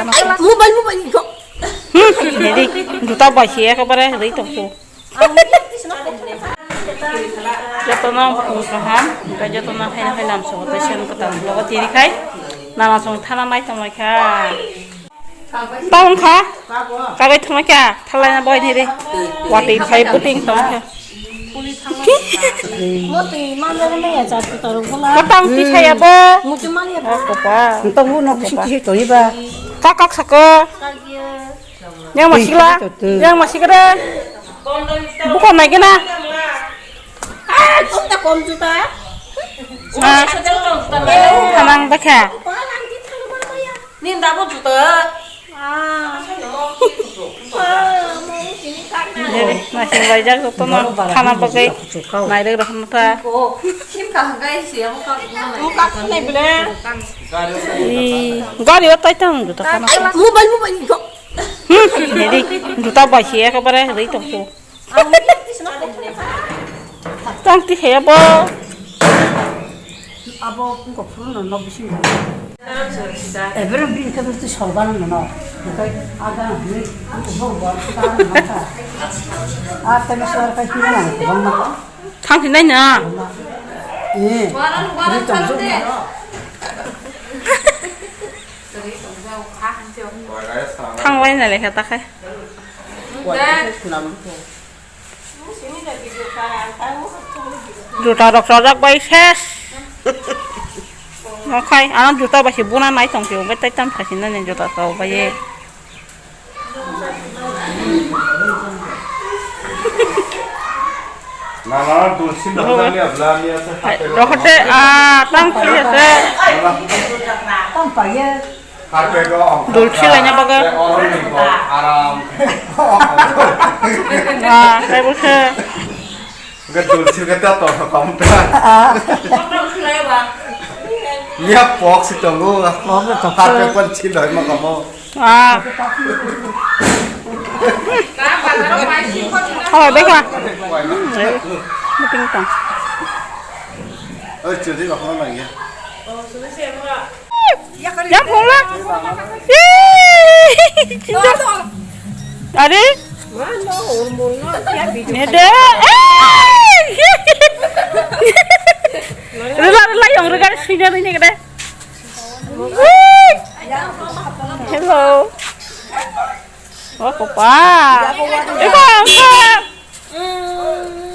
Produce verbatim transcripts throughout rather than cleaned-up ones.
Mobile, mobile, go. Hmm, jadi duta bai se ekebare rei tongkho. Jotono kaham, hingke jotono haino hai lamsogo tei sen kwtal logo tiri khai nana song thana mai tongmai kha. Tamo kha? Kabai thumai kha? Thalai na boy nere. Watwi phai buting tong kha. Motwi manjak maya jat toro bola. Kotang ti saya bo. Mutu mani. Oh, kopa. Tongo no bisi ti toiba. Kakak sako. Yang masih la. Yang masih kere. Bukan lagi na. Ah, kom ta kom juta. Ah. Hamang bakha. Ninda bo juta. Ah. Jadi, masih belajar satu no, khana pakai. Nairek rohon ta. Gari o tai tang juta khana. Mobile, mobile. Hmm, jadi, juta bai se ekebare rei tongkho. Tang ti khe bo. Abo ko phuru no nok bising. Ebere bin ke tu solba no no. Kai aga ni bo bo ta no ta. A ta no sar kai ti na ko ma. Thang ti nai na. Eh. Ri tong jo. Thang lai na le kha ta khai. Juta rok chajak bai ses. Okhai, ano juta bai se buna nai tong pio, bai tai tam khai sinani juta to bai ye. Nana dulsi nokdali abla ni ase. Rohote, ah, tang khai ase. Tang pai ye. Dulsi laina bagwi. Aram. Ah, tei bo khe. Dulsi khe ta tong kong ta. Miya pok si tongo. Harpe pon si loi ma kamo. Ah. Oh, bekha. Hmm, eh. Meeting tong. Oi, chudi kok ma ya. Yang phungla. Are? Nede. Rila, rila, yang rega sini, ini kede. Hello. Oh, kopa. Eko, eko.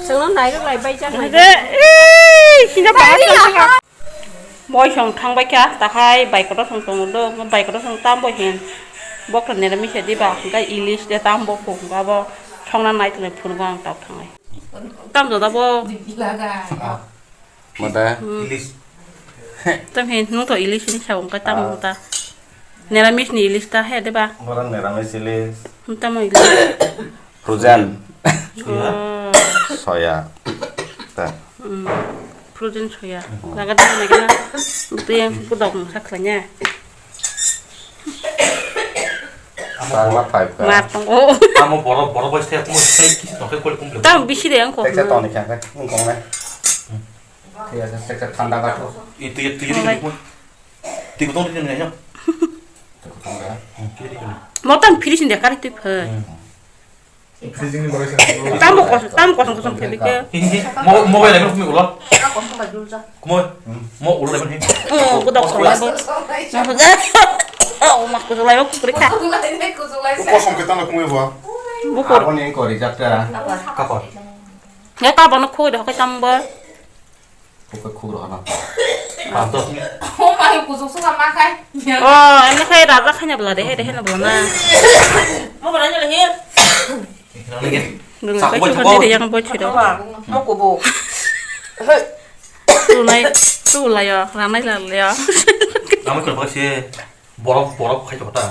Sengno nairok lai bai jak nai. Nede. Ih, sini apa? Boi song thang bai kha, takhai bai kotor song tongo do, bai kotor song tam boi hin. Bok to nera mi se di ba, hingke ilis de tam bo phung ga bo, song na nai tong phun ga ang tak thangai. Tam do da bo. Mada. Hmm. Ilis. Tam hin nung to ilis ni sa ong ka tam ta. Nera mis ni ilis ta he de ba. Orang nera mis ilis. Hmm, tam ilis. Frozen. Oh. Soya. Ta. Hmm. Frozen soya. Hmm. Laga dana lagi na. Itu yang kudok sakhlanya. Tang ma phai ka. Mar tong o. Amo boro, boro bai se, amo se kisi tong khe kol kum le. Tang bisi de ang ko. Teksa toni kya ka, ung kong na. Thik ase, teksa thanda ka to. Itu, itu, itu, itu. Tiko tong tiko nai. Mo tang phiri sin de kari tu phe. Hmm. Freezing ni bagwi se. Tamo kos-, tamo kosong kosong khe bike. Mo-, mobile level kumi ulo. Kumi. Hmm. Mo ulo level ni. Oh, kudok kosong level. Oh, mak kosong level kukri kha. Kosong khe tamo kumi bo. Bukur. Abo ni kori jatra. Kapor. Ya ka bono khoi de hokai tam bo. Buka khuk rok ano. Panto. Oh, mai kusuk suka makai. Oh, ini kayak raja kanya bela deh, deh, na bela na. Mau berani lagi? Lagi. Dulu saya cuma dia yang buat cerita. Mau kubu. Tu nai, tu lah ya, ramai lah ya. Kamu kerja sih, borok, borok kayak kota.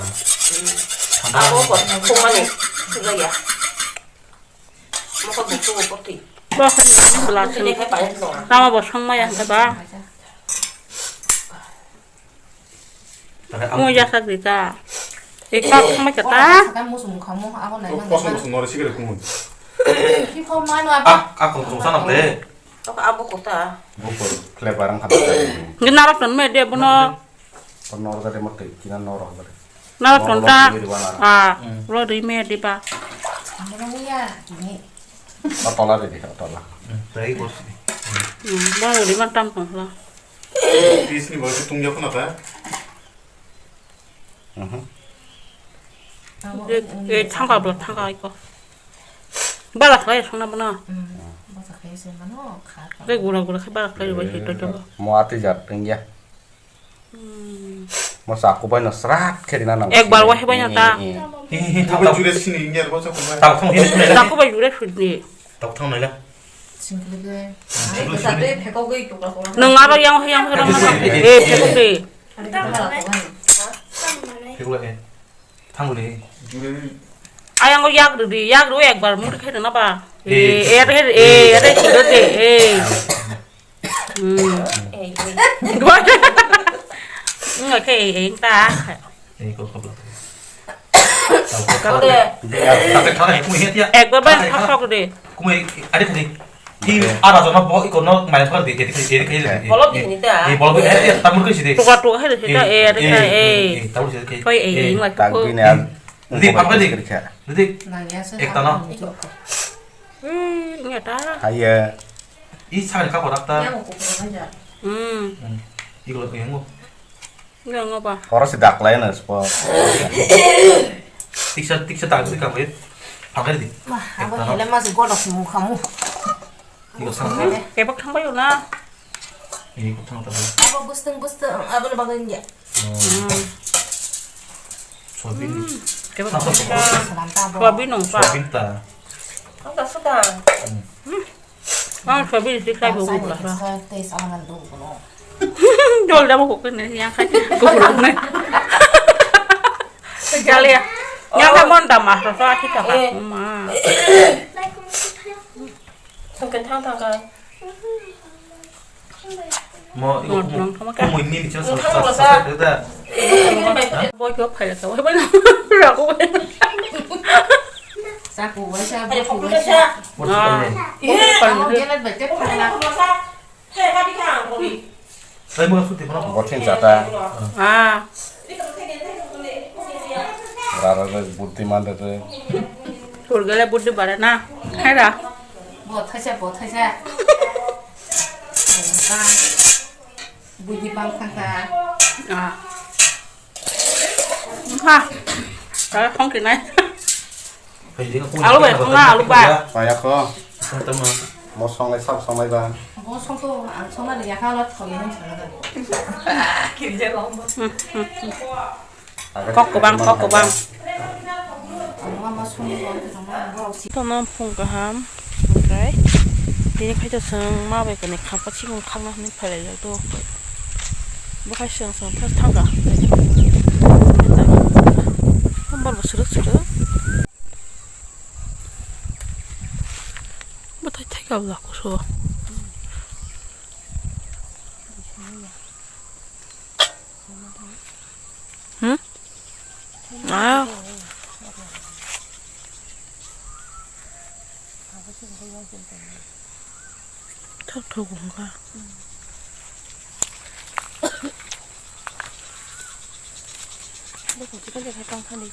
Aku kok, kok mana? Sudah ya. Mokol bukung poti. Bo khani bela sini. Tini khai payah no. Tamo bo song maya hingke ba. Mo ya sak di ta. E kok mai kata. Kosong kosong nori sikere kumun. Ki kho mano apa? Ah, ah, kosong sana de. Kok abo kota. Bukor klebarang kata. Gina rok ton me de bono. Nor dari mati, kina nor dari. Na tonta. Ah, lo di me di ba. Tola di di tola. Ba lo di man tam tong la. Pis ni bo tung ya kuna ta. Eh, thangka bla thangka iko. Bala khlai songna bono. Bala khlai se mano kha. Tei gura gura khe bala khlai bai se to jobo. Mo ati jar tengya. Mo sa kubai no srat khe rina nang. Ekbar wa hebai na ta. He he he thang thang. Jure sini ngi ar bo sa kubai. Thang thang he. Sa kubai jure sini. Thang thang naila. Nang aro yang yang. Eh, phekok de. Phekok de. Thang le. Ayang ko yak rw di, yak rw ekbar mur khe rw na ba. Eh, eh, eh, eh, eh, eh, eh. Hmm. Nggak kayak eh, eh, entah. Eh, kok kok. Kau deh. Tapi kau yang punya dia. Ekbar ban thok thok de. Kumai ada tadi. Ti ara jona bo iko no mai phone de de de de de. Bolok di sini ta. Eh, bolok di, eh, eh, tamur ke sini. Tuka tuka hai de ta, eh, eh, eh. Tamur sini ke. Koi eh, eh, ngai tak ko. Di apa di? Di. Nang ya se. Ek tano. Hmm, ngai ta. Haiya. I sa ka korak ta. Ya mo ko ko aja. Hmm. Iko lo yang mo. Nggak, nggak apa. Oro si dak lain as po. Tiksa, tiksa tak si kamu ya. Pakai di. Wah, apa hele mas godok mu kamu. Iko sama. Kebak thangbai na. Ini kok thang tadi. Apa busteng busteng apa lo bagai ya. Soybean. Kebak thangbai. Soybean nong pa. Soybean ta. Apa sudah? Ah, sabi isi kai bu bu lah. Dol da bu kene yang kai bu bu ne. Jali ya. Yang kai mon da ma so so ati ka ba. Ma. Sungkan thang thang ka. Mo iko kumu ni ni chasa sa sa da. Boy ko phai ka. Ra ko. Sa ko sa ko sa. Mo ko ni. Iya. Mo ko ni. Saya mau suti mana? Botin jata. Ah. Rara re buddhiman re. Turgale buddhi bara na. Hai ra. Bo thaisa, bo thaisa. Buddhi bang thangkha. Ah. Ha. Ka khong kinai. Alu bai khong na, alu bai. Paya kho. Mo songlai sab songlai ba. Bo song to ang song na ya kha la thoi ni sa da. Kok kobang, kok kobang. Tono phung kaham, oke. Tini khaito chwng ma bai kani khakpa chikon khakna hwnwi phailai jak do. Bo khai chwng chwng thas thangka. Hambar bo swrwk swrwk. Bo thai thai ka bwla kuso. Hmm? Ah. Thok thok wngkha. Bwswk chikon chikon tong thani.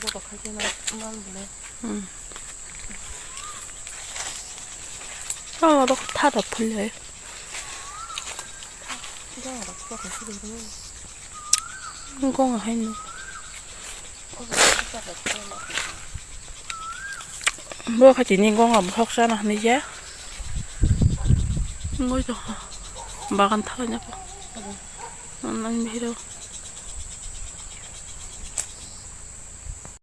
Joto khai khe man bwle. Hmm. Oh, oro kha da phulai. Gong hai no. Bo kha tini gong abo hok sana hinwi ya. Ngoi to bagan thalai na po. Nang bihiro.